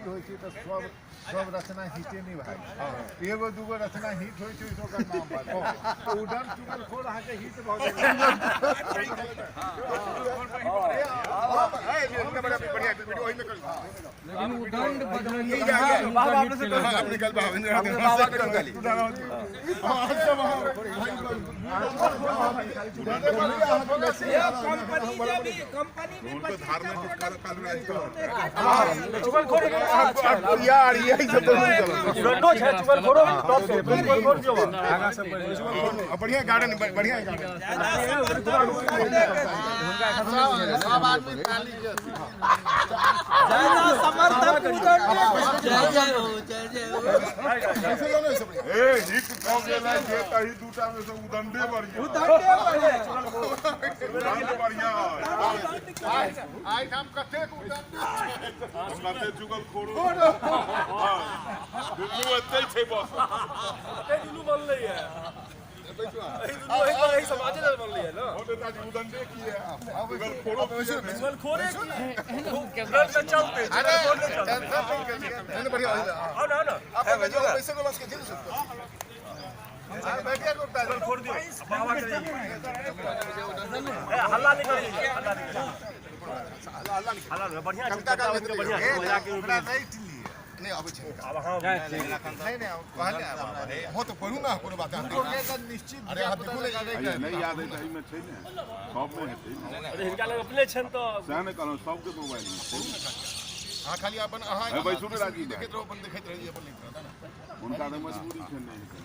की होइ छै तऽ सब सब रचना हिटे नहि भए जाइ एगो दूगो रचना हिट होइ छै ओहिसँ ओकर नाम भए जाइ तऽ उदंड चुगलखोर अहाँके हिट भऽ गेल। लेकिन उदंड बजरंगी कंपनी भी यार यही सब तो नहीं चलत। उदंडो छै चुगलखोरो टॉप छै, चुगलखोर जो बा। बढ़िया गार्डन, बढ़िया गार्डन। सब आदमी ताली के ज्यादा समर्थक उदंड। जय जय हो, जय जय हो। ए हिट भऽ गेल है जे तही दूटा में से उदंडे बढ़िया। उदंडे बढ़िया। उदंड बढ़िया। आइ हम कतेक उदंड कते चुगलखोरो। हाँ, दुनू एतै छै बस। एतै दुनू बनलै है, एही दुनू एही पर एही समाजे लेल बनलै है ना। हो नेताजी, उदंडे की है, चुगलखोरो की है। चुगलखोरे की उदंड में चलते, चुगलखोर में चलते। आओ ना, आओ ना। चुगलखोर दियो बाबा के। ए हल्ला नहीं करी, हल्ला नहीं करी, हल्ला नहीं। बढ़िया छै, कविता बढ़िया छै, मजाक के रूप में। नहि अबै छै। आब अहाँ नहि नहि, कहले अहाँ तऽ पढ़ू ने, कोनो बात दुगो के तऽ निश्चित। अरे अहाँ देखू ने, नहि याद है तऽ एहिमे छै ने, सबमे हेतै ने। अरे हिनका लग अपने छनि तऽ सएह ने कहलहुँ, सबके मोबाइल मे छै। अहाँ खाली अपन अहाँ हे, बैसू ने राजीव भाई। देखैत रहू अपन, देखैत रहिए अपन, लिखैत रहू ने। हुनका तऽ मजबूरी छै, नहि हेतै।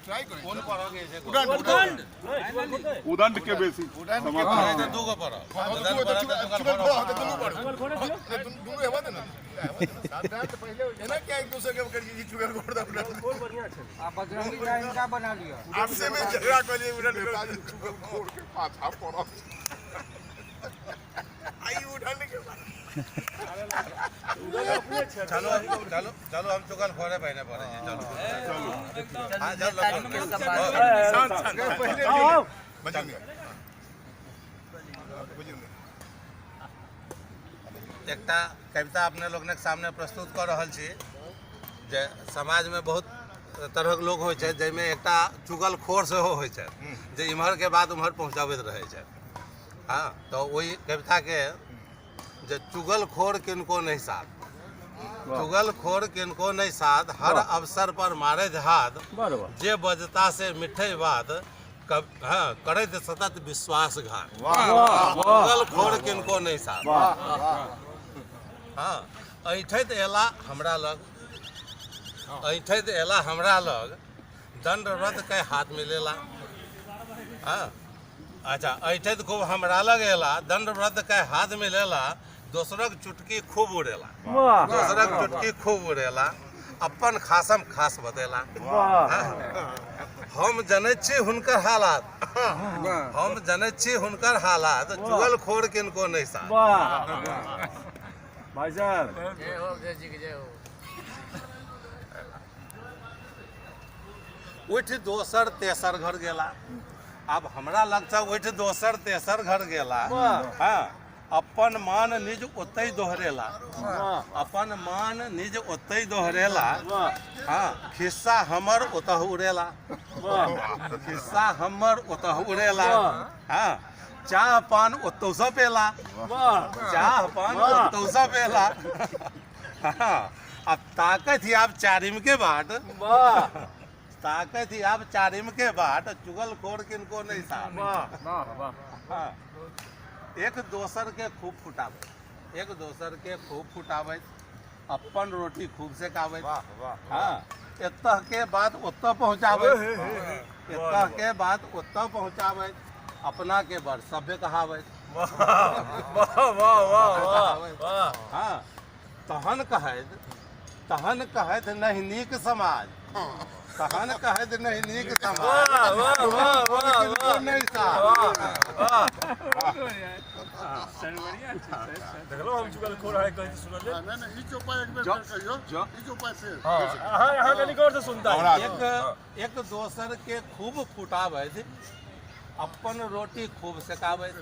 ट्राई करै कोन पढ़ऽ के छै? उदंड। उदंड नहि, चुगलखोर नहि। उदंड के बेसी समर्थन। तऽ दूगो पढ़ऽ। चुगलखोर। चुगलखोरे दियो। दुनू हेबा दे ने। सिद्धांत पहिले एना क्या एक दूसरे के करिए ई चुगलखोर दा उदंड। चुगलखोर बढ़िया छै। आ बजरंगी झा हिनका बना लिअ। आपसे में झगड़ा कर लिए उदंड, चुगलखोर के पाछा पड़ल आई उदंड के। उदंड अपने छै। चलो चलो चलो, हम चुगल खोरे पहिने पड़े छी। चलू, हाँ, चलो। शांत शांत। पहिले आओ आओ। बजरंग बजरंग। एकटा कविता अपने लोगनक सामने प्रस्तुत कऽ रहल छी जे समाजमे बहुत तरहक लोक होइ छै, जाहिमे एकटा चुगलखोर सेहो होइ छै जे इम्हरके बात उम्हर पहुँचबैत रहै छै। हँ, तऽ ओहि कविताके जे चुगलखोर किनको नहि साथ, चुगलखोर किनको नहि साथ, हर अवसर पर मारैत हाथ, जे बजता से मिठै बात, हँ, करैत सतत विश्वासघात। चुगलखोर किनको नहि साथ। हँ, ऐठैत एला हमरा लग, ऐठैत एला हमरा लग, दंडव्रत के हाथ मिलेला। हँ, अच्छा, ऐठैत खूब हमरा लग एला, दंडव्रत के हाथ मिलेला, दोसरक चुटकी खूब उड़ेला, दोसरक चुटकी खूब उड़ेला, अपन खासम खास बतेला। हम जनैत छी हुनकर हालात, हम जनैत छी हुनकर हालात, चुगलखोर किनको नहि साथ। वाह भाई साहब। जय हो, जय जी के जय हो। उठि दोसर तेसर घर गेला, आब हमरा लगसँ उठि दोसर तेसर घर गेला, हँ, अपन मान निज ओतहि दोहरेला, अपन मान निज ओतहि दोहरेला, हँ, खिस्सा हमर ओतह उड़ेला, खिस्सा हमर ओतह उड़ेला, हँ, चाह पान ओतहुसँ पेला, चाह पान ओतहुसँ पेला, हँ, आब ताकथि आब चारिम के बाट, ताकथि आब चारिम के बाट, चुगलखोर किनको नहि साथ। हाँ। एक दोसर के खूब फुटाबै, एक दोसर के खूब फुटाबै, अपन रोटी खूब सेकाबै, हाँ, एतह के बात ओतऽ पहुँचाबै, एतह के बात ओतऽ पहुँचाबै, अपना के बड़ सभ्य कहाबै। वाह वाह वाह वाह वाह। हाँ, तहन कहैत, तहन कहैत नहि नीक समाज, तहन कहैत नहि नीक समाज, वाह वाह वाह वाह। किनको नहि साथ। देखलहुँ हम चुगलखोर है कहै सुनलियै। नहि नहि, ई चौपाई एक बेर फेर कहियौ, ई चौपाई फेर। हँ, अहाँ अहाँ कनि गौर से सुनता। एक एक दोसर के खूब फुटाबैत, अपन रोटी खूब सेकाबैत,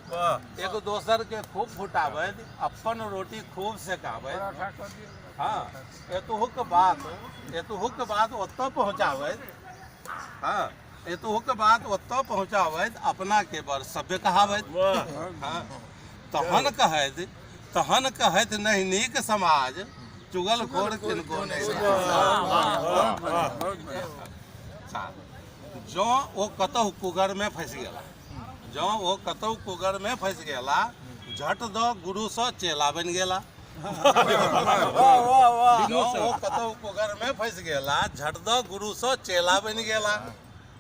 एक दोसर के खूब फुटाबैत, अपन रोटी खूब सेकाबैत। हाँ, एतहुक बात ओतऽ पहुँचाबैत। हाँ, एतहुक बात ओतऽ पहुँचाबैत, अपना के बड़ सभ्य कहाबैत। हाँ, तहन कहैत नहीं नीक समाज, चुगलखोर किनको नहीं। जँ ओ कतहु कुगरमे फँसि गेला, जँ ओ कतहु कुगरमे फँसि गेला, झट दऽ गुरुसँ चेला बनि गेला। जँ ओ कतहु कुगरमे फँसि गेला, झट दऽ गुरुसँ चेला बनि गेला।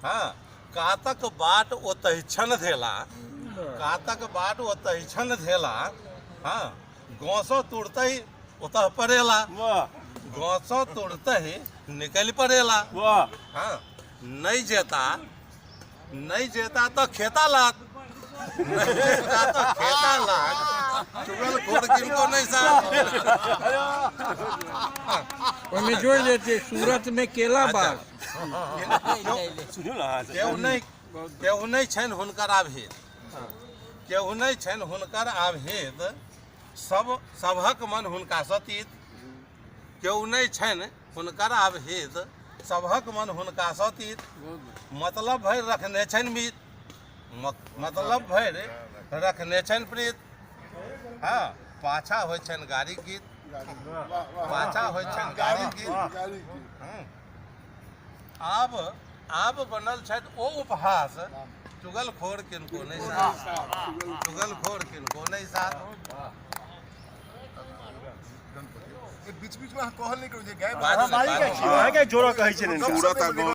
हाँ, कातक बाट ओतहि छन धेला, कातक बाट ओतहि छन धेला। हाँ, गाँवसँ तुरतहि ओतह पड़ेला, गाँवसँ तुरतहि निकलि पड़ेला। हाँ, नहीं जेता तो खेता लात, नहीं जेता तो खेता लात, चुगलखोर किनको नहीं साथ। ओहिमे जोड़ि देते सूरत में केला बाग। केहू नहीं छनि हुनकर आभेद, केहू नहीं छनि हुनकर आभेद, सब सबहक मन हुनका सतीत। केहू नहीं छनि हुनकर आभेद, सबहक मन हुनका सतीत। मतलब भरि रखने छनि मीत, मतलब भरि रखने छनि प्रीत। हाँ, पाछा होइ छनि गाड़ी गीत, पाछा होइ छनि गाड़ी गीत। आब बनल छथि ओ उपहास, चुगलखोर किनको नहीं साथ, चुगलखोर किनको नहीं साथ। बीच बीच में अहाँ कहल नहीं करू जे गायब जोड़ा कहै छै।